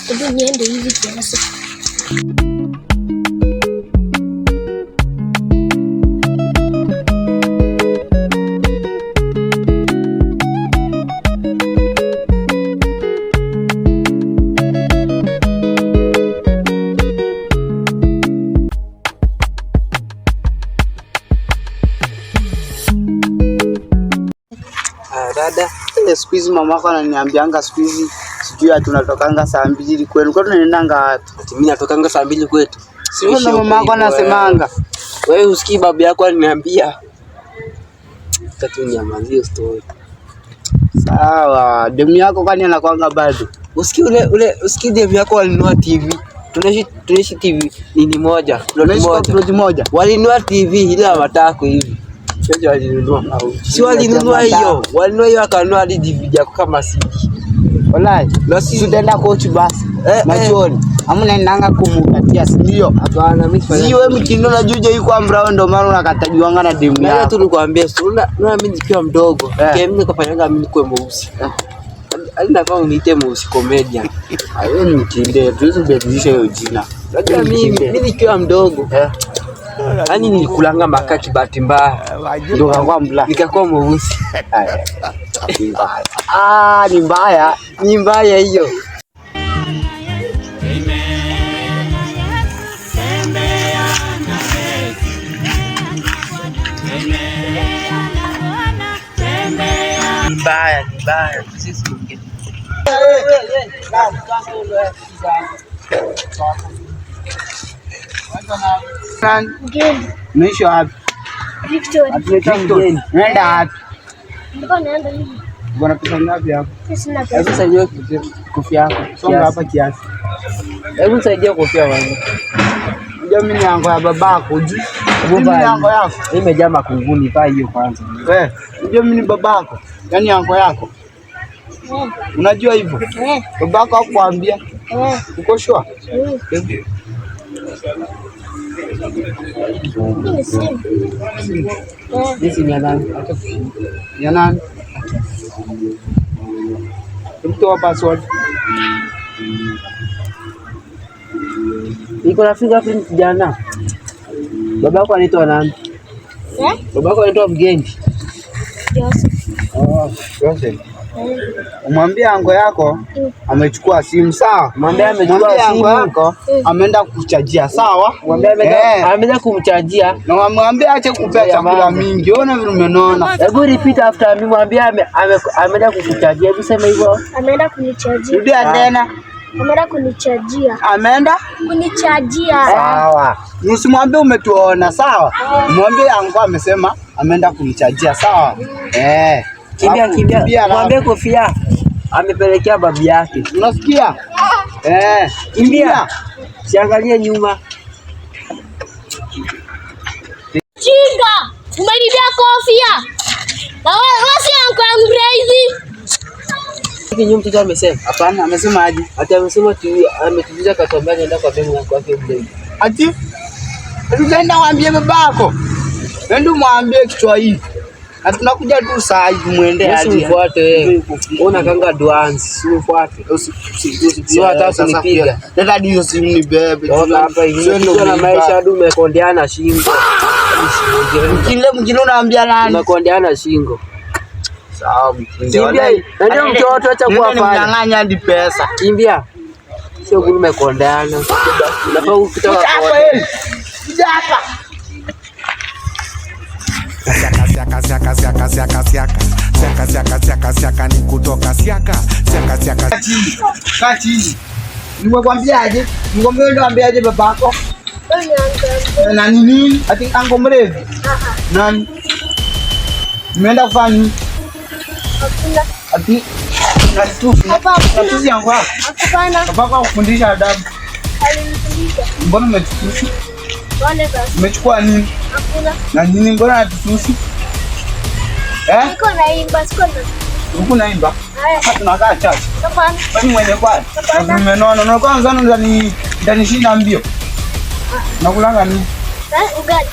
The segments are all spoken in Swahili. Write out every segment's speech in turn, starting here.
Hebu niende hivi kiasi. Dada, siku hizi mamako ananiambianga siku hizi sijui ati unatokanga saa 2 kwenu. Kwa tunaendanga wapi? Ati mimi natokanga saa 2 kwetu. Sio na mamako anasemanga. Wewe usikii babu yako aliniambia. Tatu niamazie story. Sawa, demu yako kwani anakuanga bado? Usikii ule ule usikii demu yako walinunua TV. Tunaishi TV nini moja? Tunaishi kwa plot moja. Walinunua TV ile matako hivi. Sio walinunua. Si walinunua hiyo. Walinunua hiyo akanunua hadi DVD yako kama CD. Wallahi, Na si tutaenda coach basi. Eh, Machoni. Hamna naendanga kumukatia, si ndio? Hapana, mimi sifanya. Si wewe mtindo na juja yuko ambrao ndio maana unakatajiwanga na demu Mimi yako. tu nikwambia, si una mimi nikiwa mdogo, mimi nikafanyanga mimi nikuwe mweusi. Alinafaa uniite mweusi comedian. Wewe ni mtinde, tuwezi kubadilisha hiyo jina. Unajua mimi nikiwa mdogo, yaani nilikulanga makaa kibahati mbaya. Ndio kakuwa mbla. Nikakuwa mweusi. Ni mbaya. Ah, ni mbaya. Ni mbaya hiyo. Ni mbaya, ni mbaya. Sisi tuongee. Mgeni. Unaishi wapi? Victory. Victory. Unaenda wapi? Nilikuwa naenda hivi. Bwana pesa ngapi hapo? Sina Hebu pesa. saidia kofia yako. Songa hapa kiasi. Hebu saidia kofia kwanza. Unajua mimi ni ango ya babako, hujui? Mimi ni ango yako. Imejaa makunguni, vaa hiyo kwanza. Wewe, unajua mimi ni babako. Yaani ango yako. Unajua hivyo? Babako hakuambia? Uko sure? Ni simu. Hizi ni nani? Ya nani? Mtoa password. Niko na fingerprint kijana. Babako anaitwa nani? Eh? Babako anaitwa Mgendi. Joseph. Oh, Joseph. Umwambie ango yako amechukua simu, sawa? Mwambie amechukua Mwambie ango simu. yako ameenda kuchajia, sawa? Mwambie ameenda kumchajia. Na mwambie aache kupea chakula mingi. Ona vile umenona. Hebu repeat after me, mwambie ameenda kukuchajia. Hebu sema hivyo. Ameenda kunichajia. Rudia tena. Ameenda kunichajia. Ameenda? Kunichajia. Sawa. Usimwambie umetuona, sawa? Mwambie ango amesema ameenda kunichajia, sawa? Eh. Kimbia, Alafu, kimbia. alafu. Mwambie kofia amepelekea babu yake. Unasikia? Eh, Kimbia. Siangalie nyuma. Chinga! Umenibia kofia. Na wewe si anko yangu mrezi. Hiki mtoto amesema. Hapana, amesema aje? Ati amesema tu ametujuza katuambia anaenda kwa benki yako yake mdeni. Ati tutaenda waambie babako. Nenda mwambie kichwa hii. Na tunakuja tu saa hii muende aje. Usimfuate wewe. Ona kanga advance, usimfuate. Sio hata usinipiga. Leta hadi hiyo simu nibebe. Toka hapa hivi. Sio ndio Na maisha hadi umekondeana shingo. Mkile mkile unaambia nani? Umekondeana shingo. Sawa mkile. Kimbia. Na ndio mtoto acha kuwa pale. Mnyang'anya hadi pesa. Kimbia. Sio gulu umekondeana. Unafaa ukitoka Hapa kwa wewe. Kuja hapa. Siaka siaka siaka siaka siaka siaka siaka siaka siaka siaka ni kutoka siaka siaka siaka. Kaa chini. Nimekwambia aje? Nimekwambia ndio ambia aje babako? Wewe ni anko yangu. Na ni nini? Ati ango mrefu. Nani? Umeenda kufanya nini? Hakuna. Ati natusi. Natusi yangu hapa. Hapana. Babako akufundisha adabu. Alinifundisha. Mbona umetususi? Wale basi. Umechukua nini? Hakuna. Na nini mbona natususi? Eh? Niko naimba, siko na. Huku naimba. Haya. Tunakaa chache. Hapana. Kwani mwenye kwani? Umenona. Na kwanza ndani ndanishinda mbio. Nakulanga nini? Eh, ugali.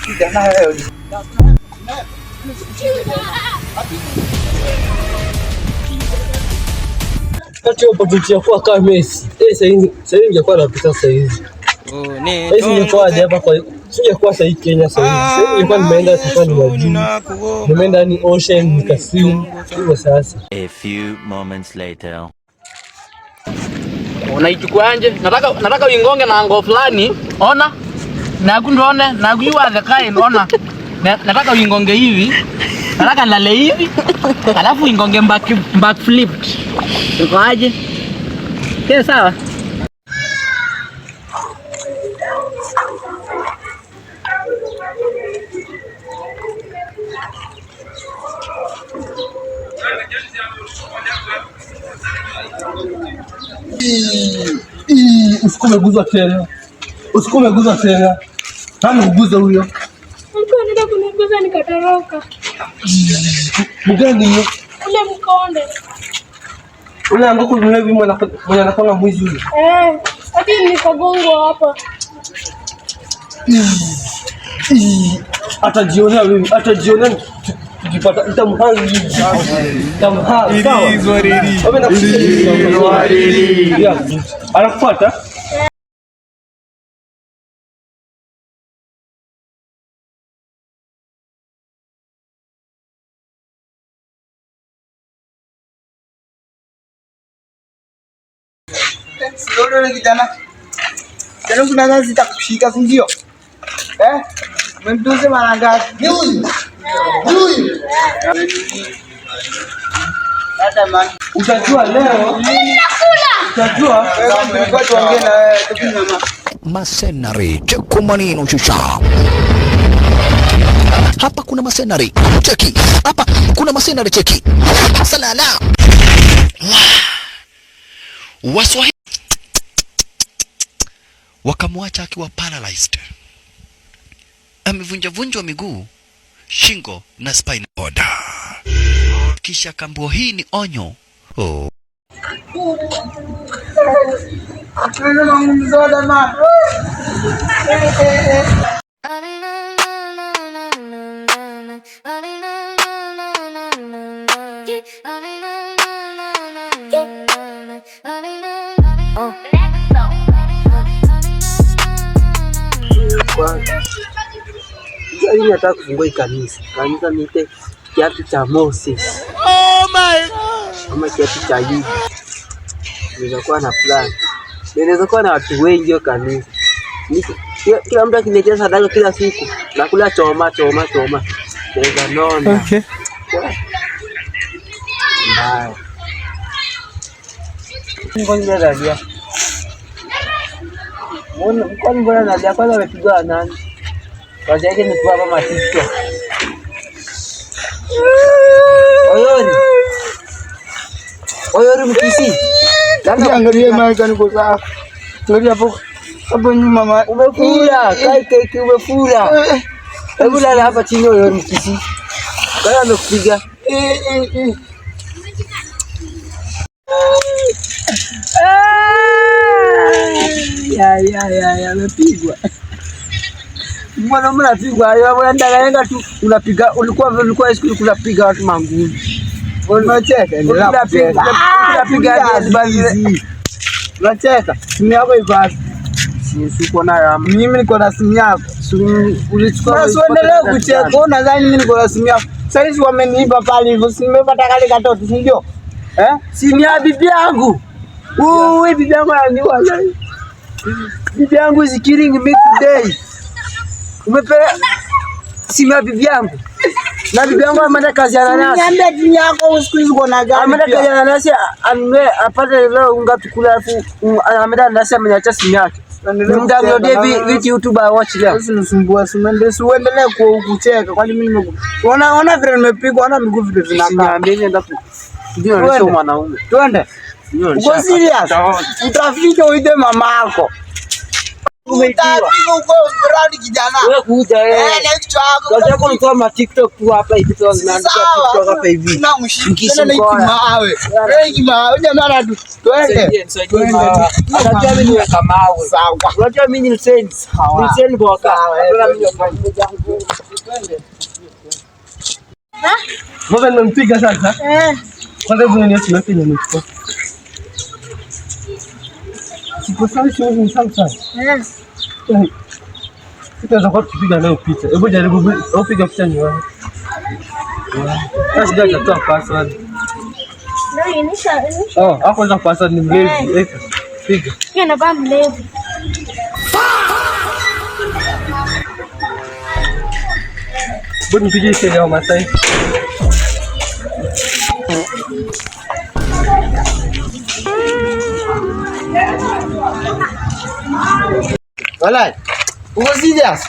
Kijana wewe. Sikushike tena. Pati opportunity ya kuwa kama Messi. Eh, sasa hivi sasa hivi ningekuwa na pesa sasa hizi. Sasa hivi ningekuwa hadi hapa kwa singekuwa sasa hivi Kenya sasa hivi. Sasa hivi ningekuwa nimeenda safari majuu. Nimeenda ni ocean nikaswim hivyo sasa. A few moments later. Unaichukuaje? Nataka uingonge na angle fulani. Ona. Na kundoone na you are the kind ona. Nataka uingonge hivi. Nataka nilale hivi. Alafu uingonge back flipped. Uko aje? Kile sawa? Usiku umeguzwa tena. Usiku umeguzwa tena. Nani kuguza huyo? Alikuwa anaenda kuniguza nikatoroka. Mgani hiyo? Ule mkonde. Ule ambako mlevi mwenye anakuwa mwizi huyo. Eh, hadi nikagongwa hapa. Atajionea mimi, atajionea tukipata nitamhang hivi. Nitamhang. Sawa. Wewe nakushika. Yeah. Anakufuata? Wewe kijana. Kijana kuna kazi sitakushika si ndio? Eh? Umemtusi mara ngapi? Ni huyu. Ni huyu. Hata man. Utajua leo. Utajua. Wewe tulikuwa tuongee na wewe tukinyama. Masenari cheku manino shusha. Hapa kuna masenari cheki, hapa kuna masenari cheki. Salala Waswahili wakamwacha akiwa paralyzed, amevunjavunjwa miguu, shingo na spinal cord. Kisha kambuo hii ni onyo oh. Wewe mzoda man. Kwanza. Mimi nataka kufungua hii kanisa. Kanisa niite kiatu cha Moses. Oh my God. Ama kiatu cha Yuda. Inaweza kuwa na plan. Inaweza kuwa na watu wengi hiyo kanisa. Kila mtu akiniletea sadaka kila siku, nakula choma choma choma. Naweza nona. Okay. Mbaya. Mbona nalia? Kwani mbona nalia? Kwanza amepigwa na nani? Kazi yake ni kuwa kama TikTok. Oyori. Oyori mkisi. Angalia maana niko sawa. Angalia hapo. Hapo nyuma ma. Umefura, kai keki umefura. Hebu lala hapa chini Oyori mkisi. Kaya amekupiga. Ya ya ya ya amepigwa. Mwanaume unapigwa, unaendaga tu unapiga, ulikuwa siku unapiga watu mangumi. Unacheka, endelea kucheka. Unapiga hadi Unacheka. Simu yako iko wapi? Si uko nayo ama? Mimi niko na simu yako. Ulichukua Sasa uendelee kucheka. Wewe unadhani mimi niko na simu yako? Sasa hizi wameniiba pale hivyo, si nimepata kale katoto, si ndio? Eh? Simu ya bibi yangu. Wewe bibi yangu ananiua. Bibi yangu is killing me today. Umepeleka simu ya bibi yangu. Na bibi yangu ameenda kazi ya nanasi. Niambia simu yako siku hizi uko na gani? Ameenda pia? kazi ya nanasi anunue apate leo unga tukula alafu ameenda nanasi ameniacha simu yake. Uendelee Nimdownloadie kucheka. vitu YouTube I watch leo. Sasa nisumbua, si uendelee kucheka kwani mimi nimeku. Ona vile nimepigwa, ona miguu vile vinakaa. Usiniambie nienda ku. Ndio Twende. sio mwanaume. Twende. Ndio Uko serious? Utafika uite mama yako. Umeibiwa. Utafika uko proud kijana. Wewe kuja wewe. Eh, na kichwa yako. Kazi yako ni kama TikTok tu hapa hivi tu zinaandika Sawa. TikTok hapa hivi. Tuna mshiki. Mkisi Tena na mkoa. mawe. Wewe kimawe jamaa na twende. Nisaidie, nisaidie Twende. mawe. Unajua mimi niweka mawe. Sawa. Unajua mimi ni send. Sawa. Ni send boka. Sawa, Unajua mimi ni Twende. Mbona nimempiga sasa? Eh. Kwanza hebu nione simu yake nimechukua. Siko sawa, simu ni Samsung. Eh. Eh. Sitaweza kuwa tukipiga nayo picha. Hebu jaribu au piga picha nione. Sasa sijui atatoa password. Ndio inisha. Oh, hapo za password ni mlevi. Eka. Piga. Pia nakuwa mlevi. Hebu nipige sheria ya Masai. Walai. Uko serious?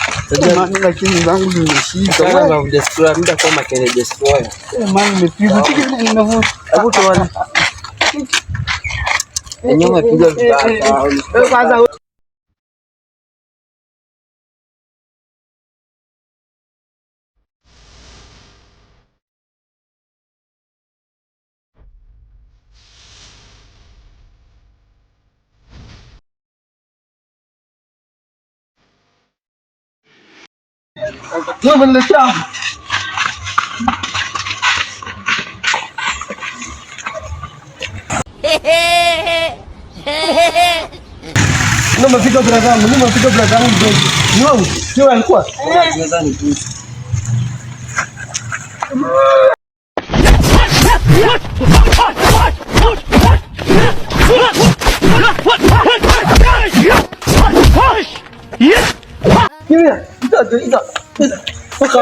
Man, lakini zangu zimeshika. Sana za destroyer, mimi nitakuwa makene destroyer. Man, nimepigwa. Chiki vile nimevuta. Hebu tuone. Enyewe umepigwa vibaya sana. Wewe kwanza. Wewe umeniletea hapa. Ndio umepiga brother yangu, ndio umepiga brother yangu mdogo. Ni wewe, ni wewe alikuwa. Unaweza nitusi. Kimya. Ita, ita. Toka.